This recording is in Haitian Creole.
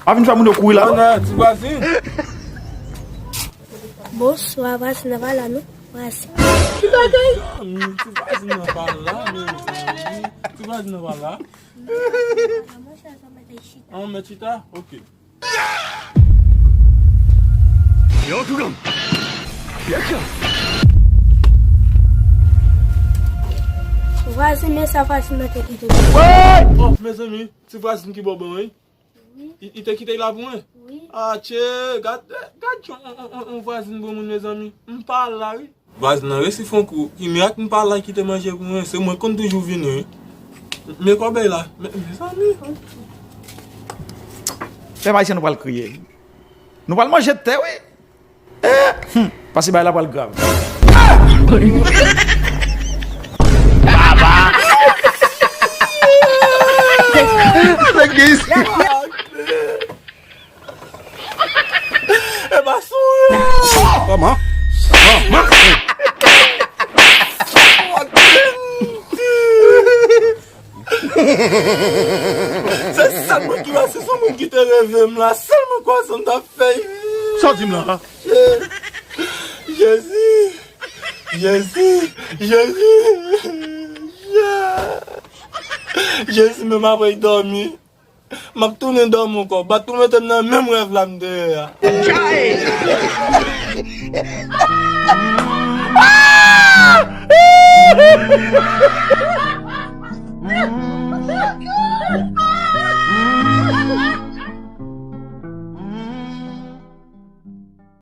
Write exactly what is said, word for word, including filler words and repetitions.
Pa vin fè moun yo kouri la non. Ana, ti vwazin. Bonswa, vwazin nan pa la non. Vwazin. Ki bagay? Mezanmi, ti vwazin nan pa la, mezanmi. Ti vwazin nan pa la. An, mèt chita? Ok. Vwazin, men sa vwazin nan te kite. Oh, mezanmi, ti vwazin ki bò ban, wi. Li, li te kite l la pou mwen? Wi. Atye, gad, gad yon, yon, yon, yon, yon vwazin bon moun, mezanmi. M pa la, wi. Vwazin nan resi fè yon kou. Ki mirak m pa la kite manje pou mwen. Se mwen konn toujou vini, wi. Men kòbèy la. Men, mezanmi. Pèp ayisyen nou pral kriye. Nou pral manje tè, wi. Eh, hmm, paske bagay la pral grav. Nèg gen E pa sou. Kòman? Kòman? Se sèl mwen ki wè, se sou moun ki te reve m la. Sèl mwen kwè sa m t ap fè. Sa w di m la? Jezi. Jezi. Jezi. Jezi, menm apre l dòmi. M ap tounen dòmi ankò. Bat tou mete m nan menm rèv la m te ye a.